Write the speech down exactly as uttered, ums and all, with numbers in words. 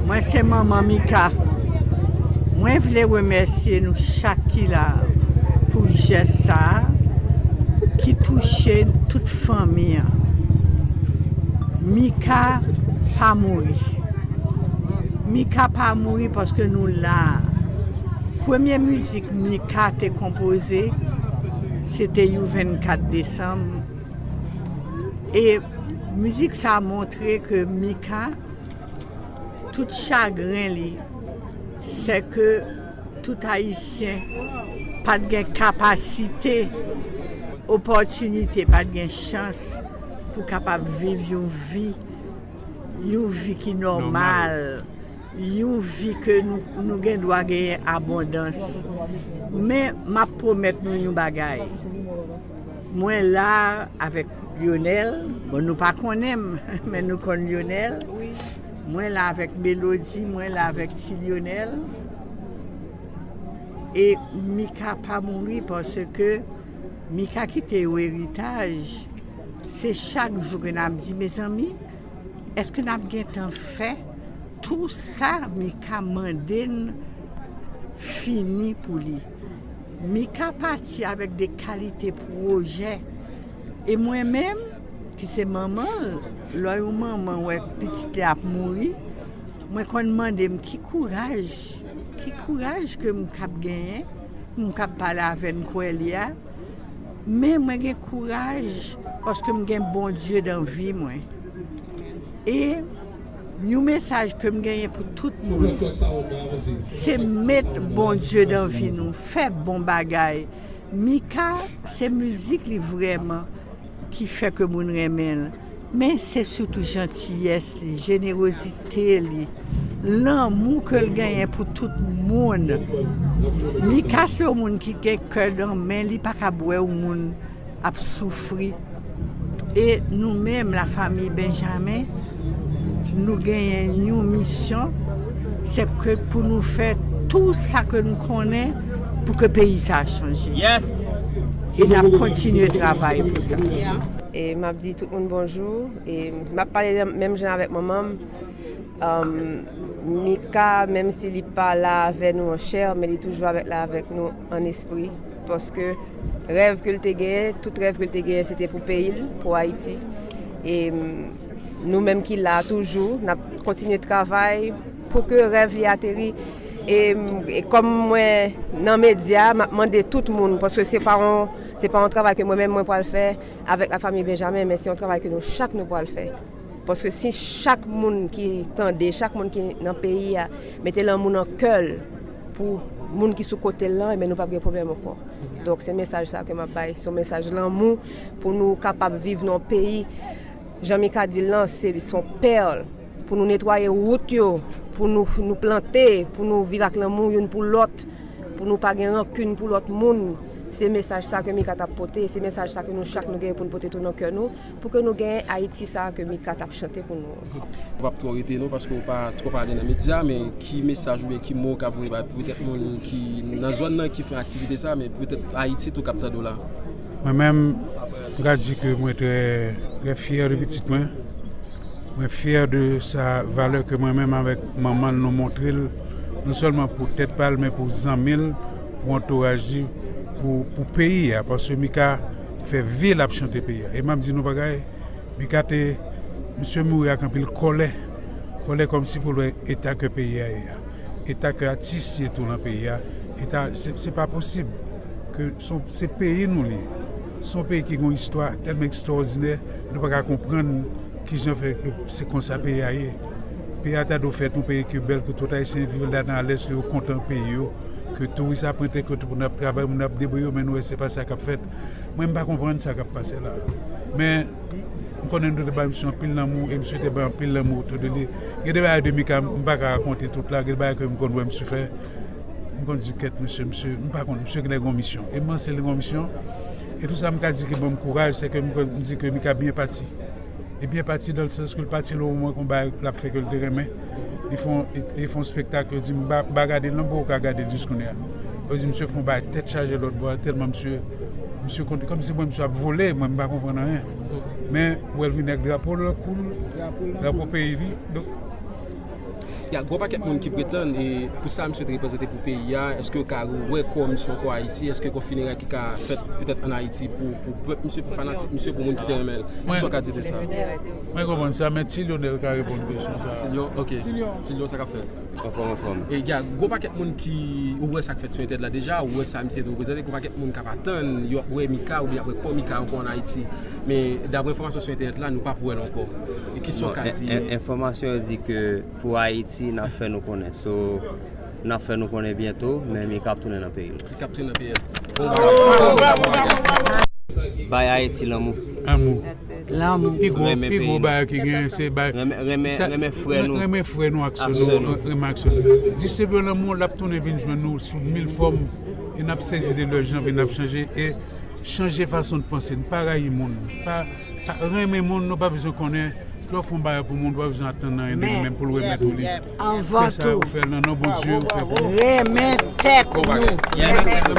Mwen se manman Mika. Mwen vle remèsye nou chak ki la pou jès sa a ki touche tout fanmi an. Mika pa mouri. Mika pa mouri paske nou la. Premye mizik Mika te konpoze, se te You vennkat desanm. E mizik sa a montre ke Mika, tout chagren li, se ke tout Ayisyen pa t gen kapasite, opòtinite, pa t gen chans pou kapab viv yon vi, yon vi ki nòmal, yon vi ke nou, nou gen dwa genyen abondans. Men m ap pwomèt nou yon bagay. Mwen la avèk Lionel. Bon, nou pa konnen m, men nou konn Lionel. Mwen la avèk Melody, mwen la avèk Ti Lionel. E Mika pa mouri paske Mika kite yon eritaj. Se chak jou ke n ap di, mezanmi, èske n ap gentan fè tou sa Mika mande n fini pou li? Mika pati avèk de kalite pwojè. E mwen menm, ki se manman l, lè yon manman wè pitit li ap mouri, mwen konn mande m ki kouraj, ki kouraj ke m k ap genyen, m k ap pale avè n kwè li a. Men mwen gen kouraj paske m gen Bondye dan vi mwen. E yon mesaj ke m genyen pou tout moun, se met Bondye dan vi nou, fè bon bagay. Mika, se mizik li vrèman ki fè ke moun renmen l. Men se sitou jantiyès li, jenerozite li, lanmou ke l genyen pou tout moun. Mika se yon moun ki gen kè nan men li, pa ka wè yon moun ap soufri. E nou menm, lafanmi Benjamin, nou genyen yon misyon, se ke pou nou fè tou sa ke nou konnen pou ke peyi sa a chanje. Yes! E n ap kontinye travay pou sa. E m ap di tout moun bonjou. E m ap pale menm jan avèk manman m. Um, Mika, menm si li pa la avè nou an chè, men li toujou avèk la avèk nou an espri. Paske rèv ke l te genyen, tout rèv ke l te genyen, se te pou peyi l, pou Ayiti. E um, nou menm ki la toujou, n ap kontinye travay pou ke rèv li ateri. E, e kòm mwen nan medya, m ap mande tout moun, paske se pa yon, se pa yon travay ke mwen menm mwen pral fè avèk lafanmi Benjamin, men se yon travay ke nou chak nou pral fè. Paske si chak moun ki tande, chak moun ki nan peyi a, mete lanmou nan kè l pou moun ki sou kote l lan, ebyen nou p ap gen pwoblèm ankò. Donk, se mesaj sa ke m ap bay. Se yon mesaj lanmou pou nou kapab viv nan yon peyi, jan Mika di l lan, se, se yon pèl. Pou nou netwaye wout yo, pou nou, nou plante, pou nou viv ak lanmou youn pou lòt, pou nou pa gen rankin pou lòt moun. Se mesaj sa ke Mika t ap pote, se mesaj sa ke nou chak nou genyen pou nou pote tou nan kè nou, pou ke nou genyen Ayiti sa ke Mika t ap chante pou nou an. Ou p ap twò rete non, paske ou pa twò pale nan medya, men ki mesaj oubyen ki mo ou ka voye bay poutèt moun ki nan zòn nan ki fè aktivite sa, men poutèt Ayiti tou k ap tande w la? Mwen menm, m ka di ke mwen trè, trè fyè de pitit mwen. Mwen fyè de sa valè ke mwen menm avèk manman l nou montre l, non sèlman pou tèt pa l, men pou zanmi l, pou antouraj li, pou, pou peyi a, paske Mika fè vi l ap chante peyi a. E m ap di nou bagay, Mika te, misye mouri ak anpil kòlè, kòlè kòmsi pou l wè eta ke peyi a ye a, eta ke atis ye tou nan peyi a, eta, se, se pa posib ke se, se peyi nou li ye. Se yon peyi ki gen yon istwa tèlman ekstwòdinè, nou pa ka konprann kijan fè ke se konsa peyi a ye. Peyi a ta dwe fèt yon peyi ke bèl, ke tout Ayisyen viv ladan alèz, ke yo kontan peyi yo, ke touris ap rantre, ke tout moun ap travay, moun ap debriye yo, men nou wè se pa sa k ap fèt. Mwen, m pa konprann sa k ap pase la. Men, m konnen nou te bay misye anpil lanmou, e misye te bay anpil lanmou otou de li. Gen de bagay de Mika, m pa ka rakonte tout la, gen de bagay ke m konn wè misye fè. M konn di, kèt, misye, misye, m pa konn, misye genlè gen yon misyon. E m panse li gen yon misyon. E tou sa m ka di ki ban m kouraj, se ke m konn, m di ke Mika byen pati. Li byen pati dan le sans ke l pati nan yon moman ke yon bagay l ap fè ke l te renmen. Li fè yon, li, li fè yon spektak, yo di m ba, ba gade l non, pou w ka gade l jis kounye a. Yo di misye fè yon bagay tèt chaje lòt bò a, tèlman misye, misye konn, kòmsi mwen misye ap vole, mwen m pa konprann anyen. Men, ou wè l vini ak drapo l kou l, drapo peyi li. Donk, Ya, gon pakèt moun ki pretann e pou sa misye te reprezante pou peyi a, èske yo ka wè kò misye ankò Ayiti? Èske gon fineray ki ka fèt petèt ann Ayiti pou, pou pèp misye, pou fanatik misye, pou moun ki te renmen l? Kisa w ka di de sa? Mwen konprann sa, men Ti Lyonel ka reponn kesyon sa. Tilyon, ok. Tilyon, sa k ap fèt? Anfòm, anfòm. E ya, gon pakèt moun ki, ou wè sa k fèt sou entènèt la deja, ou wè sa misye te reprezante, gon pakèt moun k ap atann, y ap wè Mika oubyen y ap wè kò Mika ankò ann Ayiti. Men daprè enfòmasyon sou entènèt la, nou p ap wè l ankò. E kisa w ka di? Enfòmasyon yo di ke pou Ayiti, n ap fè nou konnen. So, n ap fè nou konnen byento, men Mika ap tounen nan peyi l. Mika ap tounen nan peyi l. Bon bagay. Bay Ayiti lanmou. Lanmou. Lanmou. Pi gwo, pi gwo bagay ki gen, se bay. Renmen, renmen, renmen frè nou. Renmen frè nou ak sè nou. Renmen ak sè nou. Distribye lanmou, l ap tounen vin jwenn nou sou mil fòm. E n ap sezi de lè jan vi n ap chanje. E chanje fason de panse. Nou pa rayi moun. Pa, pa renmen moun, nou pa bezwen konnen. Lè w fè yon bagay pou moun, ou pa bezwen atann anyen de li menm pou l remèt ou li. Anvan tou, ou fè l nan non Bondye, ou fè pou renmen tèt nou. Renmen tèt